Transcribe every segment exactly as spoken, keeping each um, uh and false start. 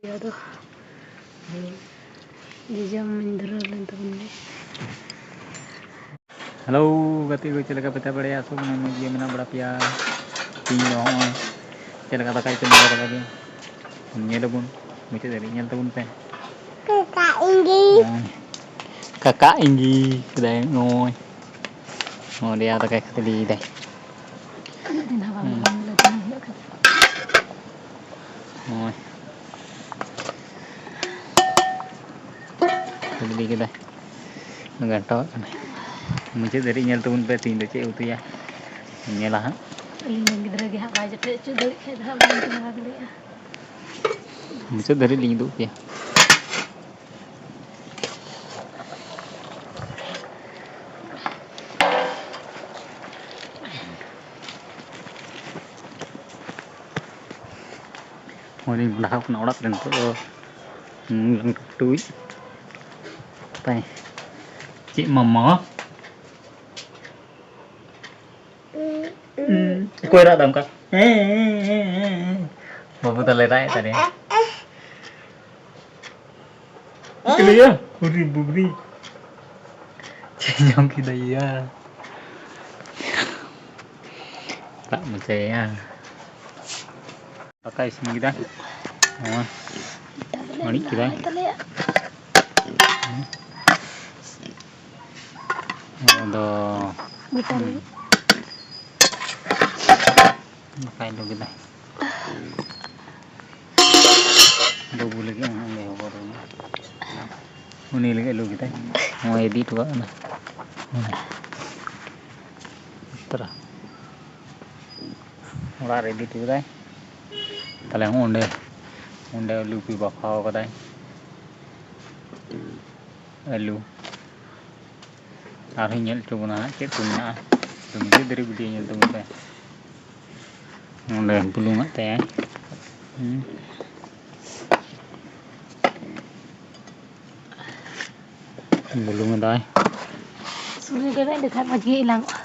ᱟᱫᱚ ᱡᱚᱡᱚᱢ ᱢᱟᱹᱧ ᱫᱷᱩᱨᱟᱹᱣ ᱞᱮᱱ ᱛᱟᱵᱚᱱ ᱜᱮ᱾ ᱦᱮᱞᱳ ᱜᱟᱛᱮ ᱠᱚ, ᱪᱮᱫ ᱞᱮᱠᱟ ᱯᱮ ᱛᱟᱦᱮᱸ ᱵᱟᱲᱟᱭᱟ? ᱟᱥᱚᱜ ᱠᱟᱱᱟ ᱢᱚᱡᱽ ᱜᱮ ᱢᱮᱱᱟᱜ ᱵᱟᱲᱟ ᱯᱮᱭᱟ᱾ ᱛᱮᱦᱮᱧ ᱫᱚ ᱦᱚᱸᱜᱼᱚᱭ ᱪᱮᱫ ᱞᱮᱠᱟ ᱫᱟᱠᱟ ᱩᱛᱩ ᱧᱮᱞ ᱠᱟᱫᱟ ᱵᱤᱱ, ᱧᱮᱞ ᱟᱵᱚᱱ ᱢᱩᱪᱟᱹᱫ ᱫᱷᱟᱹᱵᱤᱡ ᱧᱮᱞ ᱛᱟᱵᱚᱱ ᱯᱮ᱾ ᱠᱟᱠᱟ ᱤᱧ ᱜᱮ᱾ ᱦᱮᱸ᱾ ᱠᱟᱠᱟ ᱤᱧ ᱜᱮ ᱠᱮᱫᱟᱭ ᱱᱚᱜᱼᱚᱭ᱾ ᱱᱚᱰᱮ ᱟᱨ ᱫᱟᱠᱟᱭ ᱠᱷᱟᱫᱽᱞᱮᱭᱮᱫᱟᱭ᱾ ᱦᱩᱸ᱾ ᱱᱚᱜᱼᱚᱭ᱾ ᱠᱷᱟᱫᱽᱞᱮ ᱠᱮᱫᱟᱭ᱾ ᱜᱷᱟᱱᱴᱟᱣᱟᱜ ᱠᱟᱱᱟᱭ᱾ ᱢᱩᱪᱟᱹᱫ ᱫᱷᱟᱹᱨᱤᱡ ᱧᱮᱞ ᱛᱟᱵᱚᱱ ᱯᱮ, ᱛᱤᱦᱤᱧ ᱫᱚ ᱪᱮᱫ ᱮ ᱩᱛᱩᱭᱟ᱾ ᱧᱮᱞᱟ ᱦᱟᱸᱜ᱾ ᱤᱧ ᱨᱮᱱ ᱜᱤᱫᱽᱨᱟᱹ ᱜᱮ ᱦᱟᱸᱜ ᱵᱟᱭ ᱡᱚᱴᱮᱫ ᱦᱚᱪᱚ ᱫᱟᱲᱮᱜ ᱠᱷᱟᱡ ᱫᱚ ᱦᱟᱸᱜ ᱵᱟᱹᱧ ᱪᱚᱸᱫᱟ ᱫᱟᱲᱮᱭᱟᱜᱼᱟ᱾ ᱢᱩᱪᱟᱹᱫ ᱫᱷᱟᱹᱨᱤᱡ ᱞᱤᱧ ᱩᱫᱩᱜ ᱯᱮᱭᱟ᱾ ᱱᱚᱜᱼᱚᱭ ᱞᱤᱧ ᱢᱚᱦᱰᱟᱣ ᱠᱟᱱᱟ ᱚᱲᱟᱜ ᱨᱮ ᱱᱤᱛᱚᱜ ᱫᱚ᱾ ᱦᱩᱸ, ᱞᱟᱝᱴᱩ ᱴᱩᱭ᱾ ᱛᱟᱭ᱾ ᱪᱮᱫ ᱢᱟᱢᱟ? ᱦᱩᱸ, ᱚᱠᱚᱭ ᱨᱟᱜ ᱫᱟ ᱚᱱᱠᱟ? ᱵᱟᱹᱵᱩ ᱛᱟᱞᱮ ᱨᱟᱜ ᱮᱫ ᱛᱟᱞᱮᱭᱟ᱾ ᱪᱤᱠᱟᱹ ᱞᱟᱹᱭᱟ? ᱦᱩᱨᱤ ᱵᱩᱵᱨᱤ᱾ ᱪᱮᱫ ᱡᱚᱢ ᱠᱮᱫᱟ ᱭᱟ? ᱨᱟᱜ ᱢᱚᱪᱟᱭᱟ᱾ ᱫᱟᱠᱟ ᱤᱥᱤᱱ ᱠᱮᱫᱟ᱾ ᱱᱚᱣᱟ ᱢᱟᱹᱨᱤᱪ ᱠᱮᱫᱟᱭ᱾ ᱟᱫᱚ ᱜᱚᱴᱟ ᱞᱟᱹᱜᱤᱫ᱾ ᱫᱟᱠᱟᱭ ᱞᱩ ᱠᱮᱫᱟ᱾ ᱵᱟᱹᱵᱩ ᱞᱟᱹᱜᱤᱫ ᱦᱚᱸ ᱚᱸᱰᱮ ᱦᱚᱵᱚᱨ ᱨᱮ ᱩᱱᱤ ᱞᱟᱹᱜᱤᱫ ᱞᱩ ᱠᱮᱫᱟᱭ᱾ ᱱᱚᱣᱟ ᱤᱫᱤ ᱦᱚᱴᱚ ᱠᱟᱜ ᱠᱟᱱᱟ᱾ ᱛᱟᱨᱟ᱾ ᱚᱲᱟᱜ ᱨᱮ ᱤᱫᱤ ᱦᱚᱴᱚ ᱠᱮᱫᱟᱭ᱾ ᱛᱟᱦᱞᱮ ᱦᱚᱸ ᱚᱸᱰᱮ, ᱚᱸᱰᱮ ᱟᱹᱞᱩ ᱠᱚ ᱵᱟᱯᱷᱟᱣ ᱠᱟᱫᱟᱭ᱾ ᱟᱹᱞᱩ᱾ ᱟᱨᱦᱚᱸᱧ ᱧᱮᱞ ᱦᱚᱪᱚ ᱵᱚᱱᱟ ᱦᱟᱸᱜ ᱪᱮᱫ ᱠᱚ ᱢᱮᱱᱟᱜᱼᱟ᱾ ᱛᱚ ᱢᱩᱪᱟᱹᱫ ᱫᱷᱟᱹᱨᱤᱡ ᱵᱷᱤᱰᱤᱭᱳ ᱧᱮᱞ ᱛᱟᱵᱚᱱ ᱯᱮ᱾ ᱱᱚᱸᱰᱮ ᱵᱩᱞᱩᱝ ᱟᱜ ᱛᱟᱭᱟᱭ᱾ ᱦᱩᱸ᱾ ᱵᱩᱞᱩᱝ ᱮᱫᱟᱭ᱾ ᱥᱩᱨ ᱨᱮᱜᱮ ᱢᱮ, ᱮᱸᱰᱮᱠᱷᱟᱱ ᱢᱚᱡᱽ ᱜᱮ ᱮᱞᱟᱝᱚᱜᱼᱟ᱾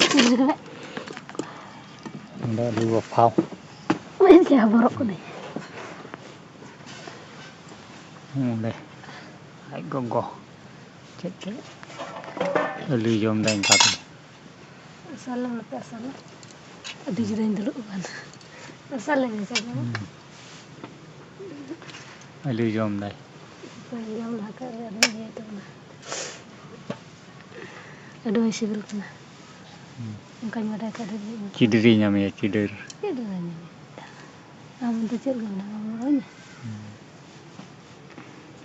ᱥᱩᱨ ᱨᱮᱜᱮ ᱢᱮ᱾ ᱱᱚᱸᱰᱮ ᱟᱹᱞᱩ ᱵᱟᱯᱷᱟᱣ᱾ ᱢᱮᱱ ᱠᱮᱫᱼᱟ ᱵᱚᱨᱚᱜ ᱠᱟᱹᱱᱟᱹᱧ᱾ ᱚᱸᱰᱮ ᱟᱡ ᱜᱚᱜᱚ ᱪᱮᱫ ᱛᱮ ᱟᱹᱞᱩᱭ ᱡᱚᱢ ᱫᱟ ᱤᱱᱠᱟ ᱛᱮ᱾ ᱟᱥᱟᱞ ᱞᱮ ᱱᱚᱛᱮ ᱟᱥᱟᱞ ᱞᱮ᱾ ᱟᱹᱰᱤ ᱡᱳᱨᱮᱧ ᱫᱩᱲᱩᱵ ᱟᱠᱟᱱᱟ᱾ ᱟᱥᱟᱞ ᱞᱮ ᱢᱮᱥᱟ ᱫᱚ᱾ ᱦᱩᱸ᱾ ᱟᱹᱞᱩᱭ ᱡᱚᱢ ᱫᱟᱭ᱾ ᱵᱟᱹᱧ ᱡᱚᱢ ᱞᱟᱦᱟ ᱠᱟᱜ ᱨᱮ ᱟᱹᱰᱤ ᱤᱭᱟᱹ ᱛᱟᱵᱚᱱᱟ᱾ ᱟᱹᱰᱤ ᱢᱚᱡᱽ ᱥᱤᱵᱤᱞ ᱠᱟᱱᱟ᱾ ᱦᱩᱸ᱾ ᱚᱱᱠᱟᱧ ᱵᱟᱰᱟᱭ ᱠᱷᱟᱡ ᱫᱚ ᱪᱮᱫ ᱤᱧ ᱪᱤᱰᱤᱨᱤ ᱧᱟᱢᱮᱭᱟ, ᱪᱤᱰᱤᱨ᱾ ᱪᱮᱫ ᱦᱚᱸ ᱵᱟᱹᱧ ᱧᱟᱢᱮᱭᱟ᱾ ᱟᱢ ᱫᱚ ᱪᱮᱫ ᱞᱮᱠᱟ ᱢᱮᱱᱟᱢᱟ? ᱢᱚᱡᱽ? ᱦᱩᱸ᱾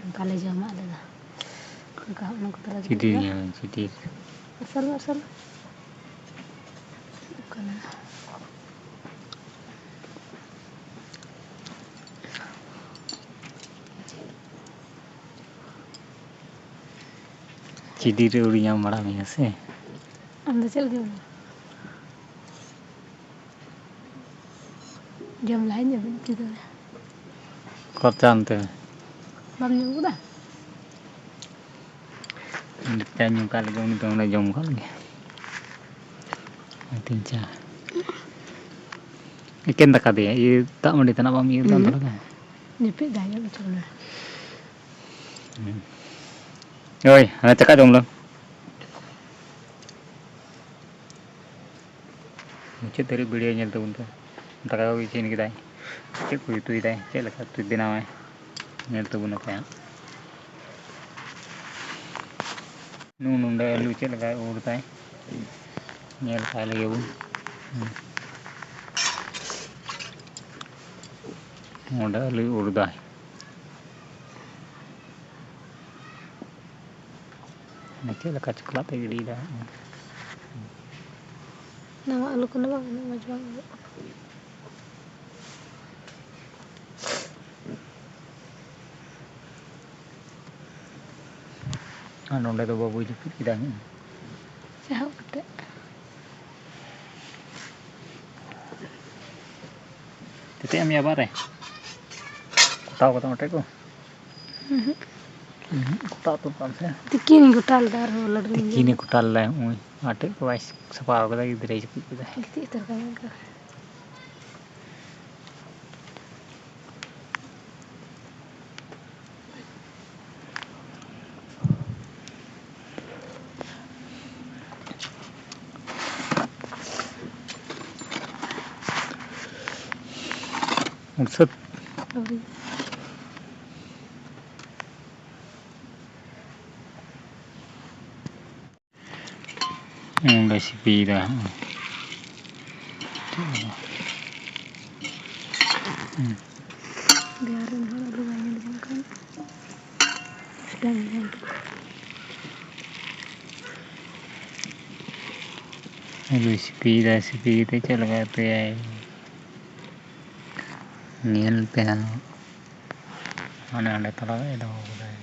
ᱚᱱᱠᱟ ᱞᱮ ᱡᱚᱢᱟ ᱟᱞᱮ ᱫᱚ᱾ ᱚᱱᱠᱟ ᱦᱚᱸ ᱚᱱᱟ ᱠᱚᱫᱚ ᱞᱮ ᱪᱤᱰᱤᱨ ᱜᱤᱰᱤᱭᱟ᱾ ᱧᱟᱢᱮᱭᱟ, ᱪᱤᱰᱤᱨ᱾ ᱟᱥᱟᱞ ᱢᱟ ᱟᱥᱟᱞ ᱠᱟᱱᱟ᱾ ᱪᱤᱰᱤᱨ ᱨᱮ ᱟᱹᱣᱨᱤ ᱧᱟᱢ ᱵᱟᱲᱟ ᱢᱮᱭᱟ ᱥᱮ? ᱟᱢ ᱫᱚ ᱪᱮᱫ ᱞᱮᱠᱟ ᱢᱮᱱᱟᱢᱟ? ᱡᱚᱢ ᱞᱟᱦᱟᱧ ᱟᱹᱜᱩ ᱠᱮᱫᱟ᱾ ᱠᱷᱚᱨᱪᱟ ᱟᱱᱛᱮ᱾ ᱵᱟᱢ ᱧᱩ ᱠᱟᱫᱟ? ᱩᱱᱤ ᱪᱟ ᱧᱩ ᱠᱟᱜ ᱞᱮᱜᱮ, ᱩᱱᱤ ᱫᱚ ᱚᱸᱰᱮ ᱡᱚᱢ ᱠᱟᱜ ᱞᱮᱜᱮ᱾ ᱟᱹᱛᱤᱧ ᱪᱟ᱾ ᱮᱠᱮᱱ ᱫᱟᱠᱟ ᱫᱮᱭᱟ, ᱤᱭᱟᱹ ᱫᱟᱜ ᱢᱟᱹᱰᱤ ᱛᱟᱱᱟᱜ ᱵᱟᱢ ᱤᱭᱟᱹ ᱞᱮᱫᱟ ᱦᱩᱸ᱾ ᱛᱷᱚᱲᱟ ᱜᱟᱱ? ᱡᱟᱹᱯᱤᱫ ᱫᱟᱭ, ᱡᱚᱢ ᱦᱚᱪᱚ ᱠᱟᱱᱟ᱾ ᱦᱩᱸ᱾ ᱳᱭ, ᱦᱟᱱᱮ ᱪᱟᱠᱟ ᱡᱚᱢ ᱞᱮᱢ᱾ ᱢᱩᱪᱟᱹᱫ ᱫᱷᱟᱹᱨᱤᱡ video ᱧᱮᱞ ᱛᱟᱵᱚᱱ ᱯᱮ᱾ ᱫᱟᱠᱟ ᱠᱚ ᱤᱥᱤᱱ ᱠᱮᱫᱟᱭ, ᱪᱮᱫ ᱠᱚ ᱩᱛᱩᱭᱮᱫᱟᱭ, ᱪᱮᱫ ᱞᱮᱠᱟ ᱩᱛᱩᱭ ᱵᱮᱱᱟᱣᱟᱭ, ᱧᱮᱞ ᱛᱟᱵᱚᱱ ᱯᱮ ᱦᱟᱸᱜ᱾ ᱱᱩ ᱱᱚᱰᱮ ᱟᱹᱞᱩ ᱪᱮᱫ ᱞᱮᱠᱟᱭ ᱩᱨ ᱫᱟᱭ, ᱧᱮᱞ ᱠᱟᱭ ᱞᱮᱜᱮ ᱵᱚᱱ᱾ ᱱᱚᱰᱮ ᱟᱹᱞᱩᱭ ᱩᱨ ᱫᱟᱭ᱾ ᱪᱮᱫ ᱞᱮᱠᱟ ᱪᱚᱠᱞᱟᱜ ᱛᱮ ᱜᱤᱰᱤᱭᱮᱫᱟ᱾ ᱱᱟᱣᱟ ᱟᱹᱞᱩ ᱠᱟᱱᱟ ᱵᱟᱝ, ᱩᱱᱟᱹᱜ ᱢᱚᱡᱽ ᱵᱟᱝ ᱧᱮᱞᱚᱜ ᱠᱟᱱᱟ᱾ ᱟᱨ ᱱᱚᱰᱮ ᱫᱚ ᱵᱟᱹᱵᱩᱭ ᱡᱟᱹᱯᱤᱫ ᱠᱮᱫᱟ᱾ ᱪᱟᱦᱚᱵ ᱠᱟᱛᱮ᱾ ᱛᱮᱛᱮᱫ ᱮᱢ ᱭᱟᱵᱟᱨ ᱨᱮ᱾ ᱠᱚᱴᱟᱣ ᱠᱟᱛᱮ ᱚᱴᱮᱡ ᱠᱚ᱾ ᱩᱦᱩᱸ᱾ ᱩᱦᱩᱸ, ᱠᱚᱴᱟᱣ ᱩᱛᱟᱹᱨ ᱠᱟᱜ ᱢᱮ ᱥᱮ᱾ ᱛᱤᱠᱤᱱ ᱜᱚᱴᱟ ᱞᱮᱫᱟ ᱟᱨᱦᱚᱸ ᱞᱟᱹᱰᱩ ᱛᱤᱠᱤᱱᱮ ᱡᱚᱢ᱾ ᱠᱚᱴᱟ ᱞᱮᱫᱟ, ᱱᱚᱜᱼᱚᱭ ᱟᱴᱮᱫ ᱠᱚ ᱵᱟᱭ ᱥᱟᱯᱷᱟ ᱠᱟᱫᱟ, ᱜᱤᱫᱽᱨᱟᱹᱭ ᱡᱟᱹᱯᱤᱫ ᱠᱮᱫᱟ᱾ ᱜᱤᱛᱤᱡ ᱩᱛᱟᱹᱨ ᱠᱟᱱᱟ ᱚᱱᱠᱟ᱾ ᱥᱟᱹᱛ᱾ ᱟᱹᱣᱨᱤ᱾ ᱚᱸᱰᱮ ᱥᱤᱯᱤᱭᱮᱫᱟ᱾ ᱦᱩᱸ᱾ ᱵᱤᱦᱟᱨ ᱨᱮᱱ ᱦᱚᱲ ᱟᱹᱞᱩ ᱵᱟᱭ ᱧᱮᱞ ᱡᱚᱝ ᱠᱷᱟᱱ ᱥᱴᱟᱭᱤᱞ ᱧᱮᱞ ᱠᱟᱛᱮ᱾ ᱟᱹᱞᱩ ᱥᱤᱯᱤᱭᱮᱫᱟ, ᱥᱤᱯᱤ ᱠᱟᱛᱮ ᱪᱮᱫ ᱞᱮᱠᱟ ᱩᱛᱩᱭᱟᱭ? ᱧᱮᱞ ᱯᱮ ᱦᱟᱸᱜ᱾ ᱦᱟᱱᱮ ᱦᱟᱸᱰᱮ ᱛᱟᱞᱟ ᱨᱮ ᱫᱚᱦᱚ ᱠᱟᱫᱟᱭ᱾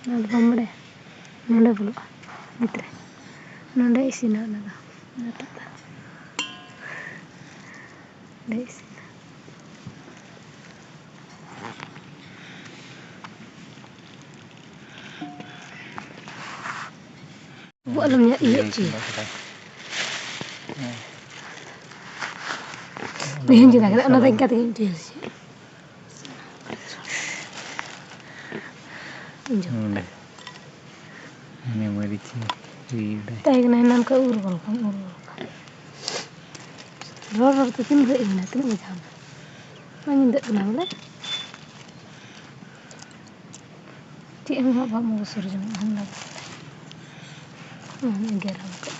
ᱚᱱᱟ ᱫᱚ ᱵᱟᱢ ᱵᱟᱲᱟᱭᱟ? ᱱᱚᱸᱰᱮ ᱵᱚᱞᱚᱜᱼᱟ ᱵᱷᱤᱛᱨᱤ᱾ ᱱᱚᱸᱰᱮ ᱤᱥᱤᱱᱟ ᱚᱱᱟ ᱫᱚ᱾ ᱚᱱᱟᱴᱟᱜ ᱫᱚ᱾ ᱱᱚᱸᱰᱮ ᱤᱥᱤᱱᱟ᱾ ᱵᱚᱦᱚᱜ ᱟᱞᱚᱢ ᱧᱟ-, ᱤᱭᱟᱹ ᱦᱚᱪᱚᱭᱟ᱾ ᱦᱮᱸ᱾ ᱱᱤᱭᱟᱹ ᱦᱚᱸᱧ ᱪᱮᱫ ᱠᱮᱫᱟ, ᱚᱱᱟ ᱫᱚ ᱤᱱᱠᱟ ᱛᱮᱜᱮᱧ ᱩᱛᱩᱭᱟ ᱥᱮ ᱪᱮᱫ? ᱱᱚᱰᱮ᱾ ᱦᱟᱱᱮ ᱢᱟᱹᱨᱤᱪ ᱨᱤᱫ ᱫᱟᱭ᱾ ᱛᱟᱦᱮᱸ ᱠᱟᱱᱟ ᱮᱱᱟᱱ ᱠᱷᱚᱱ ᱩᱨ ᱜᱚᱞ ᱠᱟᱢ, ᱩᱨ ᱜᱚᱞ ᱠᱟᱢ᱾ ᱨᱚᱲ ᱨᱚᱲ ᱛᱮ ᱛᱤᱱ ᱜᱷᱟᱹᱲᱤᱡ ᱦᱩᱭᱱᱟ? ᱛᱤᱱᱟᱹᱜ ᱵᱟᱡᱟᱣ ᱮᱱᱟ? ᱵᱟᱝ ᱧᱤᱫᱟᱹᱜ ᱠᱟᱱᱟ ᱵᱚᱞᱮ᱾ ᱪᱮᱫ ᱦᱚᱸ ᱦᱟᱸᱜ ᱵᱟᱢ ᱩᱥᱩᱨ ᱡᱚᱝᱚᱜᱼᱟ, ᱦᱟᱸᱰᱟ ᱠᱟᱛᱮ᱾ ᱦᱮᱸ, ᱮᱜᱮᱨ ᱟᱢ ᱠᱚ᱾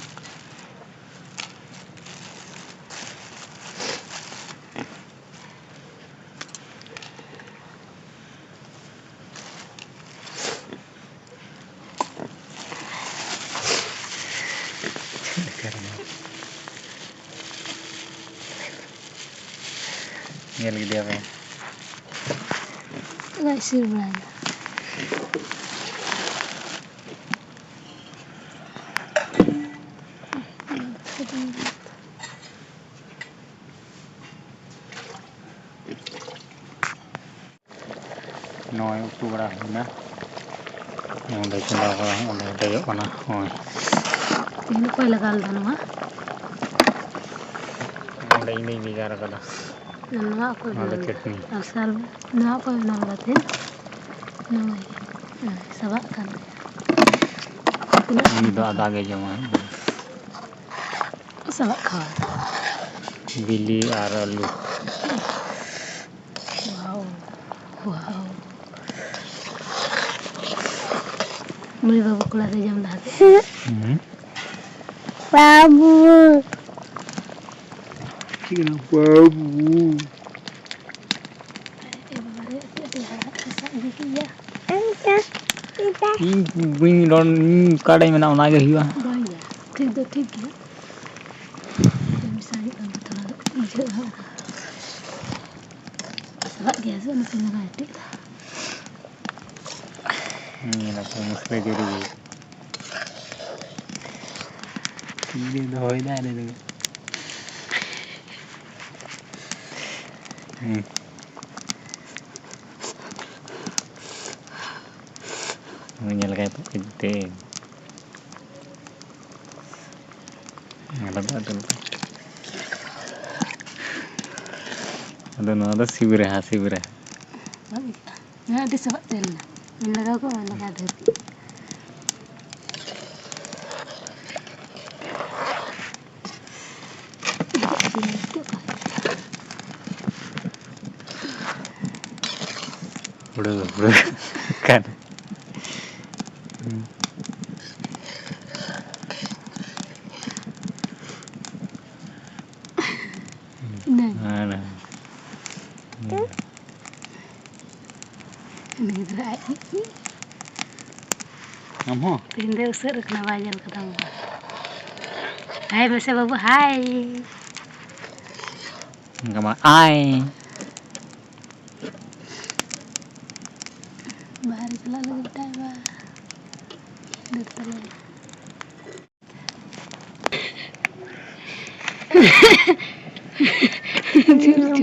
ᱧᱮᱞ ᱠᱮᱫᱮᱭᱟ ᱯᱮ? ᱚᱱᱟ ᱤᱥᱤᱱ ᱵᱟᱲᱟᱭᱮᱫᱟ᱾ ᱱᱚᱜᱼᱚᱭ ᱩᱛᱩ ᱵᱟᱲᱟ ᱦᱩᱭᱱᱟ᱾ ᱚᱸᱰᱮ ᱪᱚᱸᱫᱟ ᱠᱟᱫᱟ, ᱚᱸᱰᱮ ᱦᱮᱰᱮᱡᱚᱜ ᱠᱟᱱᱟ᱾ ᱱᱚᱜᱼᱚᱭ᱾ ᱛᱮᱦᱮᱧ ᱚᱠᱚᱭ ᱞᱟᱜᱟᱣ ᱞᱮᱫᱟ ᱱᱚᱣᱟ? ᱚᱸᱰᱮ ᱤᱧ ᱫᱚᱧ ᱵᱷᱮᱜᱟᱨ ᱠᱟᱫᱟ᱾ ᱱᱚᱣᱟ ᱚᱠᱚᱭ ᱱᱚᱣᱟ ᱫᱚ ᱵᱮᱱᱟᱣ ᱞᱮᱫᱟ? ᱪᱟᱹᱴᱱᱤ᱾ ᱟᱨ ᱥᱟᱨ ᱱᱚᱣᱟ ᱚᱠᱚᱭ ᱵᱮᱱᱟᱣ ᱞᱮᱫᱟ ᱛᱮᱦᱮᱧ? ᱱᱚᱣᱟ ᱜᱮ᱾ ᱦᱮᱸ, ᱥᱟᱵᱟᱜ ᱠᱟᱱ ᱜᱮᱭᱟ᱾ ᱛᱤᱱᱟᱹᱜ ᱩᱱᱤ ᱫᱚ ᱟᱫᱟ ᱜᱮ ᱡᱚᱢᱟᱭ᱾ ᱥᱟᱞᱟᱜ ᱠᱷᱟᱣᱟ᱾ ᱵᱤᱞᱤ ᱟᱨ ᱟᱹᱞᱩ᱾ ᱢᱟᱹᱭ ᱵᱟᱹᱵᱩ ᱠᱚᱲᱟ ᱫᱚ ᱡᱚᱢ ᱞᱟᱦᱟ ᱠᱮᱫ᱾ ᱦᱩᱸ᱾ ᱵᱟᱹᱵᱩ᱾ ᱪᱮᱫ ᱠᱟᱱᱟ? ᱵᱟᱹᱵᱩ᱾ ᱮ ᱵᱟᱵᱟ ᱨᱮ, ᱟᱹᱰᱤ ᱟᱸᱴᱮ ᱦᱟᱨᱟᱜ ᱠᱟᱱᱟ, ᱥᱟᱵ ᱤᱫᱤ ᱠᱮᱫᱮᱭᱟ᱾ ᱤᱧ ᱵᱟᱹᱧ ᱨᱚᱲ, ᱤᱧ ᱚᱠᱟᱨᱮ ᱢᱮᱱᱟᱜᱼᱟ, ᱚᱱᱟᱜᱮ ᱦᱩᱭᱩᱜᱼᱟ᱾ ᱵᱟᱝ ᱭᱟ, ᱴᱷᱤᱠ ᱫᱚ ᱴᱷᱤᱠ ᱜᱮᱭᱟ᱾ ᱢᱮᱥᱟ ᱦᱩᱭᱩᱜ ᱠᱟᱱ ᱛᱷᱚᱲᱟ ᱵᱩᱡᱷᱟᱹᱜᱼᱟ᱾ ᱥᱟᱞᱟᱜ ᱜᱮᱭᱟ ᱥᱮ ᱚᱱᱟ ᱛᱮᱧ ᱞᱟᱜᱟᱣ ᱦᱚᱴᱮᱡ ᱫᱟ᱾ ᱧᱮᱞ ᱟᱠᱚ ᱢᱩᱥᱞᱟᱹ ᱡᱩᱨᱤ ᱜᱮ᱾ ᱛᱤ ᱨᱮ ᱫᱚᱦᱚᱭᱮᱫᱟ ᱟᱞᱮ ᱫᱚ᱾ ᱦᱩᱸ᱾ ᱩᱱᱤ ᱧᱮᱞ ᱠᱟᱭ ᱯᱮ ᱛᱮ᱾ ᱟᱞᱮ ᱫᱚ ᱟᱫᱚ, ᱟᱫᱚ ᱱᱚᱣᱟ ᱫᱚ ᱥᱤᱵᱤᱨᱟᱦᱟ, ᱥᱤᱵᱤᱨᱟᱦᱟ᱾ ᱵᱟᱝ ᱤᱭᱟᱹᱜᱼᱟ᱾ ᱱᱚᱣᱟ ᱟᱹᱰᱤ ᱥᱚᱦᱚᱫ ᱛᱮ ᱞᱮᱱᱟ᱾ ᱤᱧ ᱞᱟᱜᱟᱣ ᱠᱚᱜᱼᱟ, ᱞᱟᱜᱟᱣ ᱫᱷᱟᱹᱨ᱾ ᱦᱩᱲᱩ, ᱦᱩᱲᱩ᱾ ᱠᱟᱱ᱾ ᱤᱱᱟᱹ᱾ ᱟᱨ ᱩᱱᱤ ᱜᱤᱫᱽᱨᱟᱹ ᱟᱡ ᱜᱮ᱾ ᱟᱢ ᱦᱚᱸ? ᱛᱮᱦᱮᱧ ᱫᱚᱭ ᱩᱥᱟᱹᱫ ᱟᱠᱟᱱᱟ, ᱵᱟᱭ ᱧᱮᱞ ᱠᱟᱫᱟ ᱢᱳᱵᱟᱭᱤᱞ᱾ ᱦᱟᱭ ᱢᱮᱥᱮ ᱵᱟᱹᱵᱩ, ᱦᱟᱭ᱾ ᱚᱱᱠᱟ ᱢᱟ ᱟᱭ᱾ ᱵᱟᱦᱨᱮ ᱪᱟᱞᱟᱜ ᱞᱟᱹᱜᱤᱫ ᱴᱟᱭ ᱵᱟ᱾ ᱫᱟᱹᱲ ᱛᱟᱞᱮ᱾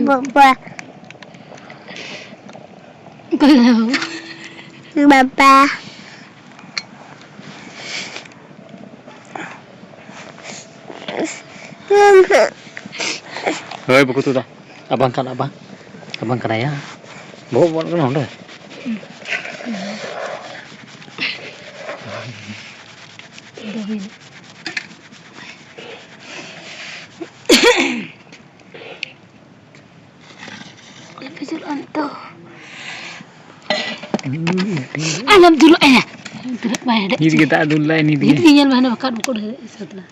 ᱵᱟᱵᱟ᱾ ᱵᱟᱵᱟ᱾ ᱦᱳᱭ, ᱵᱟᱠᱚ ᱛᱩᱫᱟ᱾ ᱟᱵᱟᱝ ᱠᱟᱱᱟ, ᱟᱵᱟᱝ᱾ ᱟᱵᱟᱝ ᱠᱟᱱᱟᱭᱟ᱾ ᱵᱚᱦᱚᱜ ᱵᱚᱞᱚᱜ ᱠᱟᱱᱟ ᱚᱸᱰᱮ᱾ ᱟᱞᱚᱯᱮ ᱪᱟᱞᱟᱜᱼᱟ ᱱᱤᱛᱚᱜ᱾ ᱟᱞᱚᱢ ᱫᱩᱞᱟᱜ ᱟᱭᱟ᱾ ᱛᱤᱱᱟᱹᱜ ᱵᱟᱭ ᱦᱮᱰᱮᱡ ᱱᱤᱛ ᱜᱮ ᱦᱚᱪᱚᱭᱟ᱾ ᱫᱟᱜ ᱫᱩᱞ ᱞᱟᱭ, ᱱᱤᱛ ᱜᱮ᱾ ᱱᱤᱛ ᱜᱮ ᱧᱮᱞ ᱢᱮ, ᱦᱟᱱᱮ ᱵᱟᱠᱟᱫ ᱵᱚᱠᱚᱫ ᱦᱮᱰᱮᱡ ᱥᱟᱹᱛ ᱮᱱᱟ᱾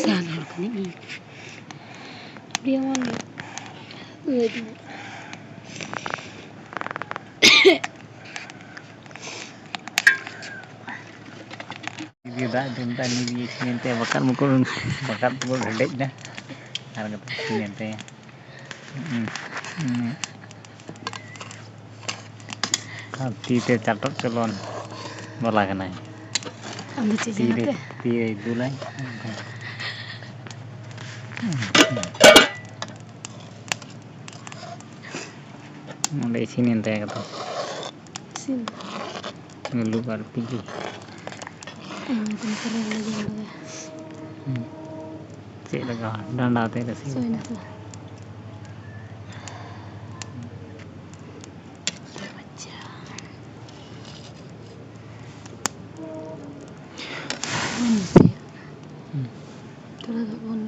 ᱥᱟᱱ ᱦᱚᱲ ᱠᱟᱹᱱᱟᱹᱧ ᱤᱧ᱾ ᱡᱮᱢᱚᱱ ᱜᱮ᱾ ᱱᱤᱛ ᱜᱮ ᱫᱟᱜ ᱫᱩᱞ ᱫᱟ, ᱱᱤᱛ ᱜᱮ ᱤᱥᱤᱱ ᱮᱱ ᱛᱟᱭᱟ, ᱵᱟᱠᱟᱫ ᱵᱚᱠᱚᱫ, ᱵᱟᱠᱟᱫ ᱵᱚᱠᱚᱫ ᱦᱮᱰᱮᱡ ᱮᱱᱟ᱾ ᱟᱨ ᱠᱟᱛᱮ ᱤᱥᱤᱱ ᱮᱱ ᱛᱟᱭᱟ᱾ ᱦᱩᱸ, ᱦᱩᱸ᱾ ᱟᱨ ᱛᱤ ᱛᱮ ᱪᱟᱴᱚᱜ ᱪᱚᱞᱚᱱ ᱵᱟᱞᱟ ᱠᱟᱱᱟᱭ᱾ ᱟᱢ ᱫᱚ ᱪᱮᱫ ᱛᱤ ᱨᱮ, ᱡᱟᱸᱜᱟ ᱛᱮ? ᱛᱤ ᱨᱮ ᱫᱩᱞᱟᱭ᱾ ᱚᱸᱰᱮ ᱤᱥᱤᱱ ᱮᱱ ᱛᱟᱭᱟ ᱠᱟᱛᱷᱟ᱾ ᱤᱥᱤᱱ᱾ ᱟᱹᱞᱩ ᱟᱨ ᱯᱤᱡᱤ᱾ ᱦᱮᱸ, ᱛᱤᱱ ᱠᱚᱨᱮ ᱞᱮ ᱡᱚᱢ ᱞᱮᱜᱟ᱾ ᱦᱩᱸ᱾ ᱪᱮᱫ ᱞᱮᱠᱟ? ᱰᱟᱸᱰᱟ ᱛᱮ ᱨᱟᱹᱥᱤ᱾ ᱥᱚᱭᱱᱟ ᱥᱚ᱾ ᱟᱪᱪᱷᱟ᱾ ᱵᱚᱱ ᱢᱮᱥᱟᱭᱟ᱾ ᱦᱩᱸ᱾ ᱛᱷᱚᱲᱟ ᱫᱚ ᱵᱚᱱ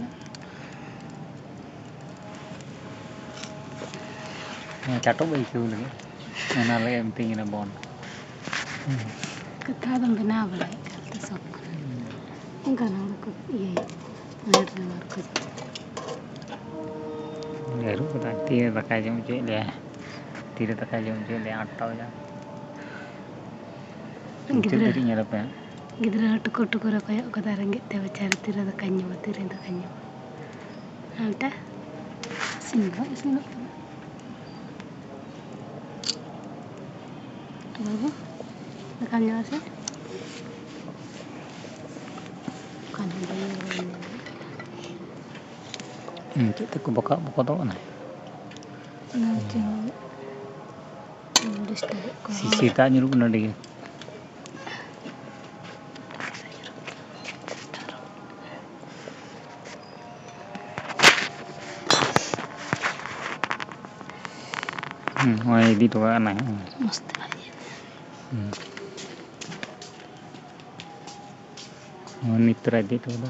ᱦᱮᱸ, ᱪᱟᱴᱚᱜ ᱟᱹᱭᱠᱟᱹᱣ ᱞᱟᱹᱜᱤᱫ᱾ ᱚᱱᱟ ᱞᱟᱹᱜᱤᱫ ᱢᱤᱛᱟᱹᱧ ᱠᱟᱱᱟ ᱵᱚᱱ᱾ ᱦᱩᱸ᱾ ᱠᱟᱛᱷᱟ ᱫᱚᱢ ᱵᱮᱱᱟᱣ ᱵᱟᱲᱟᱭᱮᱫ ᱠᱟᱱ ᱛᱮ ᱥᱚᱠ ᱠᱟᱱᱟ᱾ ᱦᱩᱸ᱾ ᱚᱱᱠᱟᱱ ᱦᱚᱲ ᱠᱚ ᱤᱭᱟᱹᱭᱟ᱾ ᱦᱟᱱᱮ ᱰᱨᱟᱢᱟ ᱨᱮᱠᱚ ᱟᱹᱨᱩᱵ ᱠᱟᱫᱟ᱾ ᱛᱤᱨᱮ ᱫᱟᱠᱟᱭ ᱡᱚᱢ ᱦᱚᱪᱚᱭᱮᱫ ᱞᱮᱭᱟ᱾ ᱛᱤᱨᱮ ᱫᱟᱠᱟᱭ ᱡᱚᱢ ᱦᱚᱪᱚᱭᱮᱫ ᱞᱮᱭᱟ, ᱟᱴᱴᱟ ᱵᱟᱡᱟᱣ᱾ ᱢᱩᱪᱟᱹᱫ ᱜᱤᱫᱽᱨᱟᱹ, ᱫᱷᱟᱹᱨᱤᱡ ᱧᱮᱞ ᱟᱯᱮ ᱦᱟᱸᱜ᱾ ᱜᱤᱫᱽᱨᱟᱹ ᱦᱚᱸ ᱴᱩᱠᱩᱨ ᱴᱩᱠᱩᱨ ᱮ ᱠᱚᱭᱚᱜ ᱠᱟᱫᱟ ᱨᱮᱸᱜᱮᱡ ᱛᱮ ᱵᱮᱪᱟᱨᱟ, ᱛᱤᱨᱮ ᱫᱟᱠᱟᱧ ᱡᱚᱢᱟ, ᱛᱤᱨᱮ ᱫᱟᱠᱟᱧ ᱡᱚᱢᱟ᱾ ᱟᱨ ᱢᱤᱫᱴᱟᱝ ᱤᱥᱤᱱ ᱫᱚ ᱤᱥᱤᱱᱚᱜ ᱠᱟᱱᱟ᱾ ᱵᱟᱹᱵᱩ, ᱫᱟᱠᱟᱢ ᱡᱚᱢᱟ ᱥᱮ? ᱚᱠᱟ ᱦᱚᱸ ᱵᱟᱹᱧ ᱧᱮᱞ ᱧᱟᱢᱮᱫ᱾ ᱦᱩᱸ, ᱪᱮᱫ ᱛᱮᱠᱚ ᱵᱚᱠᱟᱜ ᱵᱚᱠᱚᱫᱚᱜ ᱠᱟᱱᱟ? ᱚᱱᱟ ᱪᱮᱫ ᱦᱚᱸ ᱰᱤᱥᱴᱟᱵᱮᱫ ᱠᱚᱣᱟ᱾ ᱥᱤᱥᱤ ᱫᱟᱜ ᱧᱩᱨᱩᱜ ᱠᱟᱱᱟ ᱟᱹᱰᱤ ᱜᱮ᱾ ᱦᱩᱸ, ᱱᱚᱜᱼᱚᱭ ᱤᱫᱤ ᱦᱚᱴᱚ ᱠᱟᱜ ᱠᱟᱱᱟᱭ᱾ ᱢᱚᱡᱽ ᱛᱮ ᱵᱟᱭ ᱧᱮᱞ᱾ ᱦᱩᱸ᱾ ᱱᱚᱜᱼᱚᱭ ᱱᱤᱛ ᱛᱚᱨᱟ ᱤᱫᱤ ᱦᱚᱴᱚ ᱠᱟᱫᱟ᱾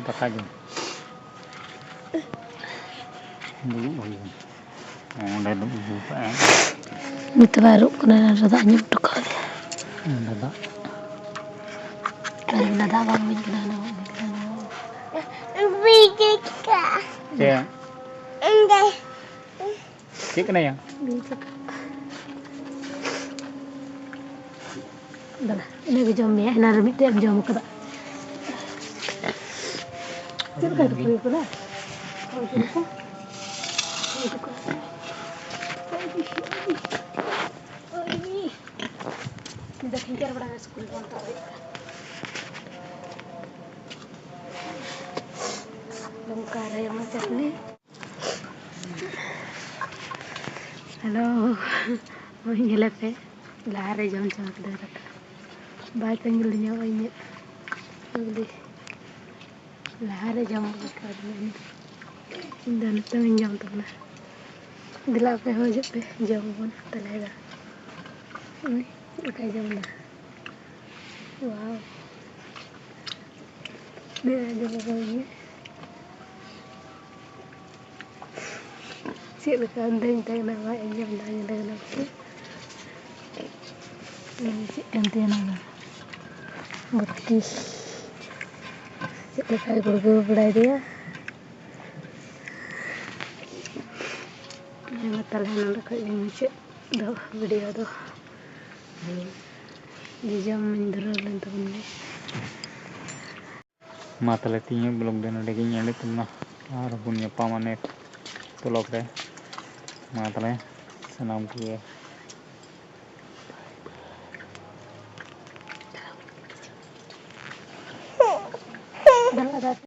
ᱫᱟᱠᱟ ᱡᱚᱢ᱾ ᱫᱩᱲᱩᱵ ᱦᱩᱭᱩᱜᱼᱟ᱾ ᱚᱸᱰᱮ ᱫᱩᱲᱩᱵ ᱦᱩᱭ ᱠᱚᱜᱼᱟ᱾ ᱱᱤᱛᱚᱜ ᱵᱟᱭ ᱨᱩᱜ ᱠᱟᱱᱟ, ᱮᱱᱟᱱ ᱨᱮ ᱫᱟᱜ ᱧᱩ ᱦᱚᱴᱚ ᱠᱟᱣᱫᱮᱭᱟ᱾ ᱚᱸᱰᱮ ᱫᱟᱜ᱾ ᱟᱨ ᱚᱱᱟ ᱫᱟᱜ ᱵᱟᱝ ᱤᱢᱟᱹᱧ ᱠᱟᱱᱟ, ᱦᱟᱱᱟ ᱵᱟᱝ ᱤᱢᱟᱹᱧ ᱠᱟᱱᱟ, ᱦᱟᱱᱟ ᱵᱟᱝ᱾ ᱪᱮᱫ? ᱪᱮᱫ ᱠᱟᱱᱟᱭᱟ? ᱫᱟᱫᱟ, ᱤᱱᱟᱹ ᱜᱮ ᱡᱚᱢ ᱢᱮᱭᱟ, ᱮᱱᱟᱱ ᱨᱮ ᱢᱤᱫᱴᱮᱡ ᱮᱢ ᱡᱚᱢ ᱠᱟᱫᱟ᱾ ᱪᱮᱫ ᱞᱮᱠᱟ ᱴᱩᱠᱩᱡ ᱠᱟᱱᱟ? ᱧᱤᱫᱟᱹ ᱠᱷᱤᱧᱪᱟᱹᱨ ᱵᱮᱲᱟ ᱨᱮ ᱥᱠᱩᱞ ᱵᱚᱱᱫᱚ ᱦᱩᱭᱩᱜᱼᱟ᱾ ᱱᱚᱝᱠᱟ ᱨᱮ ᱢᱟ ᱪᱟᱹᱴᱱᱤ᱾ ᱦᱮᱞᱳ, ᱱᱚᱜᱼᱚᱭ ᱧᱮᱞᱮ ᱯᱮ, ᱞᱟᱦᱟᱨᱮ ᱡᱚᱢ ᱪᱟᱵᱟ ᱠᱮᱫᱟ ᱫᱟᱠᱟ᱾ ᱵᱟᱭ ᱛᱟᱺᱜᱤ ᱞᱤᱧᱟ, ᱱᱚᱜᱼᱚᱭ ᱤᱧᱟᱹᱜ ᱩᱜᱽᱞᱤ᱾ ᱞᱟᱦᱟᱨᱮ ᱡᱚᱢ ᱟᱹᱜᱩ ᱠᱟᱣᱫᱤᱧᱟ ᱩᱱᱤ ᱫᱚ᱾ ᱤᱧ ᱫᱚ ᱱᱤᱛᱚᱝ ᱤᱧ ᱡᱚᱢ ᱛᱟᱵᱚᱱᱟ᱾ ᱫᱮᱞᱟ ᱟᱯᱮ ᱦᱚᱸ ᱦᱤᱡᱩᱜ ᱯᱮ, ᱡᱚᱢ ᱟᱵᱚᱱ ᱛᱟᱦᱞᱮ ᱫᱚ᱾ ᱩᱱᱤ ᱪᱮᱫ ᱞᱮᱠᱟᱭ ᱡᱚᱢ ᱮᱫᱟ? ᱣᱟᱣ᱾ ᱫᱮᱞᱟ ᱡᱚᱢ ᱟᱵᱚᱱ ᱜᱮ᱾ ᱪᱮᱫ ᱞᱮᱠᱟ ᱚᱸᱰᱮᱧ ᱛᱟᱦᱮᱸ ᱠᱟᱱᱟ, ᱵᱟᱭ ᱟᱸᱡᱚᱢ ᱮᱫᱟ, ᱧᱮᱞᱮ ᱠᱟᱱᱟ ᱯᱮ᱾ ᱩᱱᱤ ᱪᱮᱫ ᱠᱟᱱ ᱛᱟᱭᱟ ᱱᱚᱣᱟ ᱫᱚ? ᱵᱟᱹᱛᱤ᱾ ᱪᱮᱫ ᱞᱮᱠᱟᱭ ᱜᱩᱲᱜᱩ ᱵᱟᱲᱟᱭ ᱫᱟᱭᱟ᱾ ᱦᱮᱸ, ᱢᱟ ᱛᱟᱦᱞᱮ ᱱᱚᱸᱰᱮ ᱠᱷᱚᱡ ᱜᱮ ᱢᱩᱪᱟᱹᱫ ᱫᱚ ᱵᱷᱤᱰᱤᱭᱳ ᱫᱚ᱾ ᱡᱚᱡᱚᱢ ᱢᱟᱧ ᱫᱷᱩᱨᱟᱹᱣ ᱞᱮᱱ ᱛᱟᱵᱚᱱ ᱜᱮ᱾ ᱢᱟ ᱛᱟᱦᱞᱮ ᱛᱮᱦᱮᱧᱟᱜ ᱵᱞᱚᱜ ᱫᱚ ᱱᱚᱸᱰᱮ ᱜᱤᱧ ᱮᱱᱰ ᱛᱟᱵᱚᱱᱟ᱾ ᱟᱨ ᱵᱚᱱ ᱧᱟᱯᱟᱢᱟ ᱱᱮᱠᱥᱴ ᱵᱞᱚᱜ ᱨᱮ᱾ ᱢᱟ ᱛᱟᱦᱞᱮ ᱥᱟᱱᱟᱢ ᱠᱚᱜᱮ